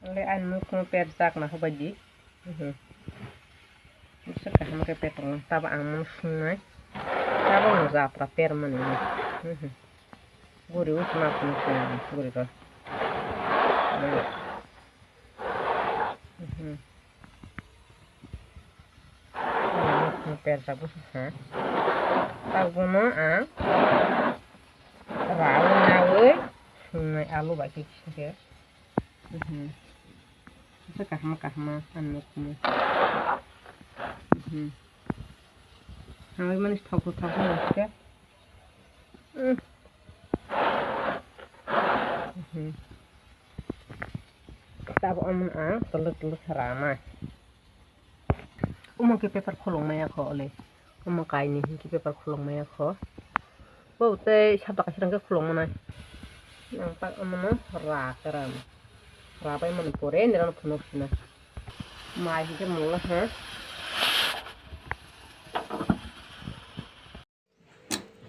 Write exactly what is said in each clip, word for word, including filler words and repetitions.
Wngkhe ani mukhumu perjak na hobaidi. Mhm. Bwswk kaham khe petrol tabo ang mano sungnai. Tabo no japra permani. Mhm. Guri uthna phunuk sungnai guri rw. Mhm. Perjak bwswk ha. Tabukno ang rawi nawi sungnai alu bai khe kisa khe. Mhm. Kisa kaham kaham ani mukhumu. Mhm. Hamwi mani thok thok khe. Mhm. Tabuk omo ang twlwk twlwk khe ranai. Omo khe paper khuluk maya kho le. Omo kainwi hinkhe paper khuluk maya kho. Bo tei sabda kaisa rang khe khuluk manai. Ang tak omono ra khe ram. Rabai mani pore nirano phunuk sinai. Mai hinkhe mungla ha.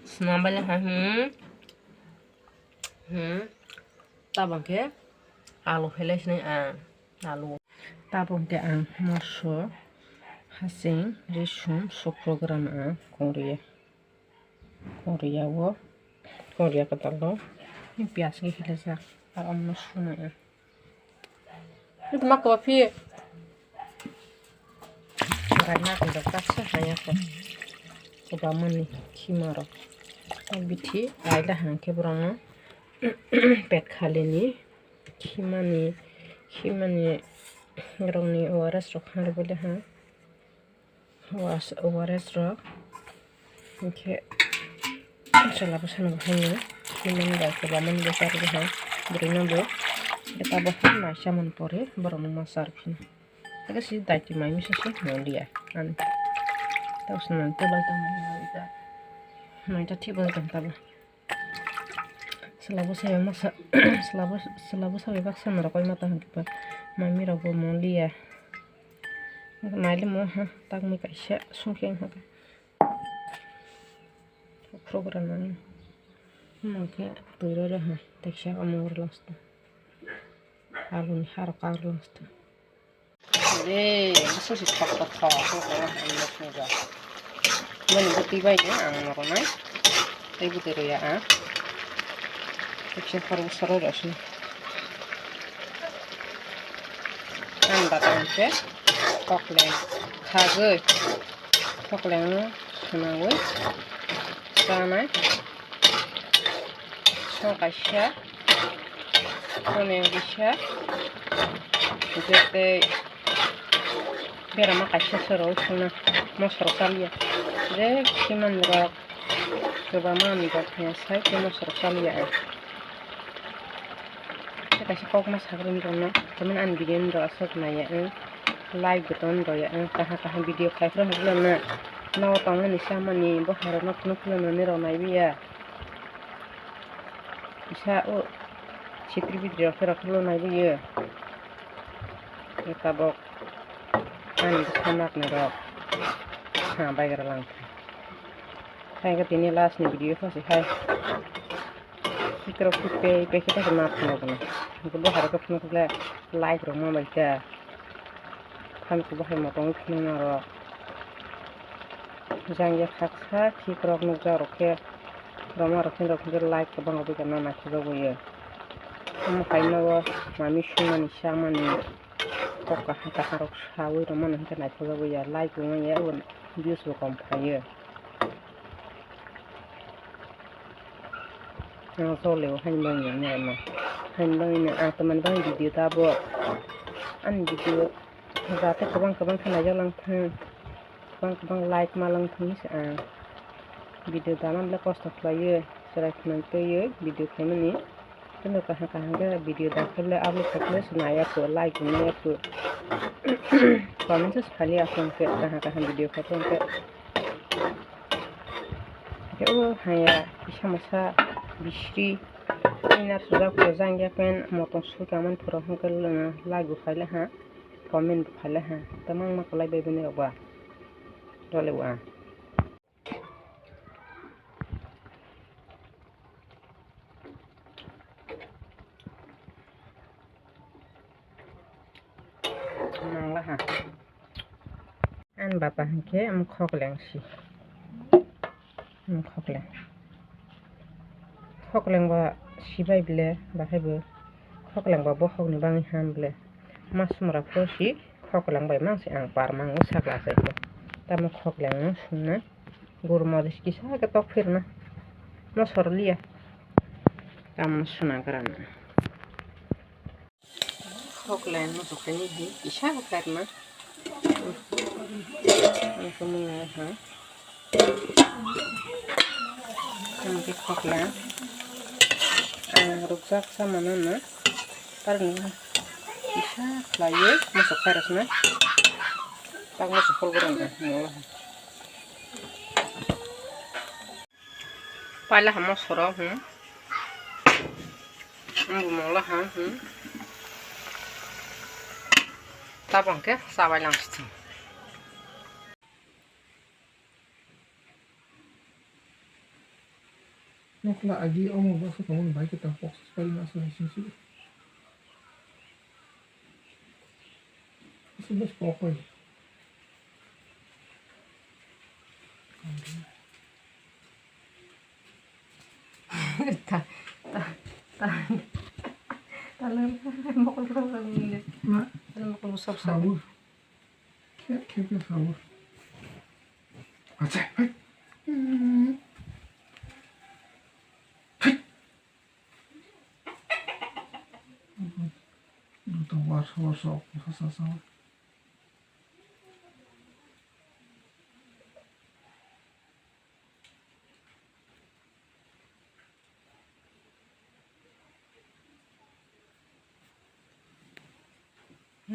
Swnam bai le ha, hmm. Hmm. Tabang khe alu phelai sinai ang. Alu. Tabang khe ang moso, hasing, risum, sukro gram ang kongriya. Kongriya o, kongriya kwtal o. Piyaj khe phelajak. Aro omono sunai ang. Ito ma kwbaphi. Rai ma khe rok baksa haya kho. Kwbangmani khima rok. O bithi aila hang khe borokno pet khalini khimani, khimani rokni O R S rok khan rwbaile ha. O R S rok. Hinkhe chwla bwsano bo haino. Himani bai kwbangmani bo charwgwi hai. Bwrwino bo. Hinkhe tabuk hai mai chamani pore borokno ma charwphino. Hinkhe si daiti mai misa se manliya ani. Tabuk se nang tei bai tongmani bai ta. Mai ta thik bai tong tabuk. Chwla bwsai masa, chwla bwsai baksa norok koi mata hwnkhe ba mami rok bo moliya. Nailimo ha takmwi kaisa songkhe wngkha khe. Program ani hwnkhe twi rw rw ha teksa omo rw last. Aluni harok kar last. Re, bwswk se thok thok thok thok thok ang nuknai ba. Mani bwtwi bai no ang noronai. Tei bwtwi rwya ang. Tei kisa khoroksa rw rw sini. Ang bata ang khe kokleng khagwi. Kokleng swnamwi chanai. Song kaisa, song yang kisa, tei berama kaisa se rw songna mosoro chaliya. Je kiman rok kwbangma ni rok ya sai khe mosoro chaliya ang. Tei kaisa kokma sagrini rokno, tamani ani video ni rok aswk naiya ang, like button rwya ang, kaham kaham video khai phuru hwnkheno no tongmani chamani bo hai rokno phunuk phunukno nini rok naibiya. Kisa o sitri bidri rok khe rok phuru naibiyo. Tabok ani bwsa naknwi rok ha baigra lang. Hai khe tini last ni video pha se hai. Kikrok khe pei pei khe ta ma phunuk no. Bo hai khe phunuk le like rok ma bai kha. Phan khe bo hai motong phunuk no rok. Jang ya khaksa kikrok nukjak rok khe roma rok khe rok khe like kwbang rok bai kha na naithok jagwi. Omo kaima bo mami sumani chamani kok kaham kaham rok sawi rwmani hwnkhe naithok jagwi ya like rwmani ya views bo kom phaio. Ang joleo haini bagwi nang nai ma. Haini bagwi no ang tamani bagwi video tabuk. Ani video jate kwbang kwbang khe naijak lang thang. Kwbang kwbang like ma lang thang se ang. Video dana le kosto khlaiwi chwrai khwnai twiwi video khaimani. Tei no kaham kaham khe video da khe le upload khai khe se naiya kho like rwmani ya kho. Comment se saliya kho hwnkhe kaham kaham video khe hwnkhe. Khe o haya kisa masa bisri ina sujak pura jang ya pen motong sui kaman pura hwnkhe lana like bo khaile ha comment bo khaile ha tamang ma kwlai bai bini rok ba dole wa. Nangla ha. Ani baba hinkhe omo khokleng si. Omo khokleng. Khokleng ba sibai bile, bahai bo khokleng ba bokhokni bangwi ham bile. Mas mora pho si khokleng bai mang si ang par mango sakla sai bile. Tamo khokleng no sungna gur moris kisa khe tok phirna. Mosor liya. Tamo suna grana. Khoklai muchuk khe nini kisa khe khairma. Ang khe mwnai ha. Ang khe khoklai. Ang rwkjak sa mano no. Tarni kisa khlaiwi muchuk khairasna. Tak muchuk khol gorokna. Paila hamo soro, hmm. Ang bo mangla ha, hmm. Tabang khe sabai lang sithang. Nokla agi omo baksa tongmani bai khe tang kok sipari ma aswk hai sing sio. Aswk bas kok bai. Ta, ta, ta, ta le mokol ko ni. Ma? Ta le mokol ko sab sab. Sabu. Khe, khe, khe sabu. Acha, hai. Hmm. Hai. Duto warsa, warsa, warsa, warsa.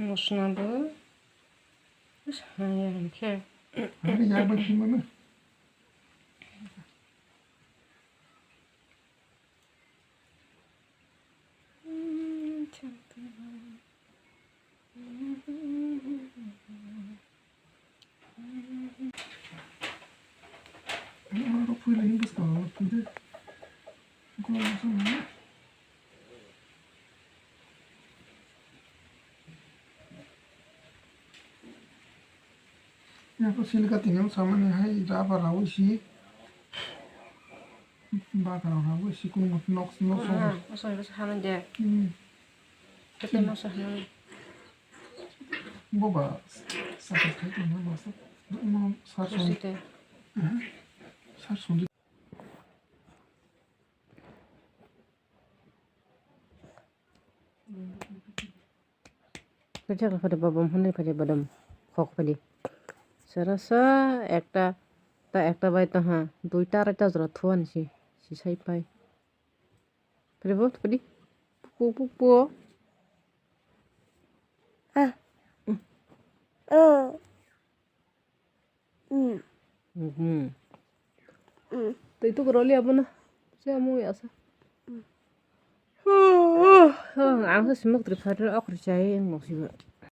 Musna bo. Hai, hai, khe. Hai, ya, ba, khe, mana? Yang ko silika tingam samani hai raba rawi si. Baka rok raba si kun nok nok. Osoi basa hamani de. Hmm. Kete nok sa hamani. Boba sakit kai tu nama sa. Sar song. Sar song. Kaisa kha phade babam hwnwi phade badam khok phade. Sara sa ekta ta ekta bai ta ha duita arai ta jora thuani si si sai pai. Phade bo phade pupu pupu. Ah. Mhm. Tei tu roli abono. Se amu ya sa. Ang se simok tri phadra okri chai ang mok siba.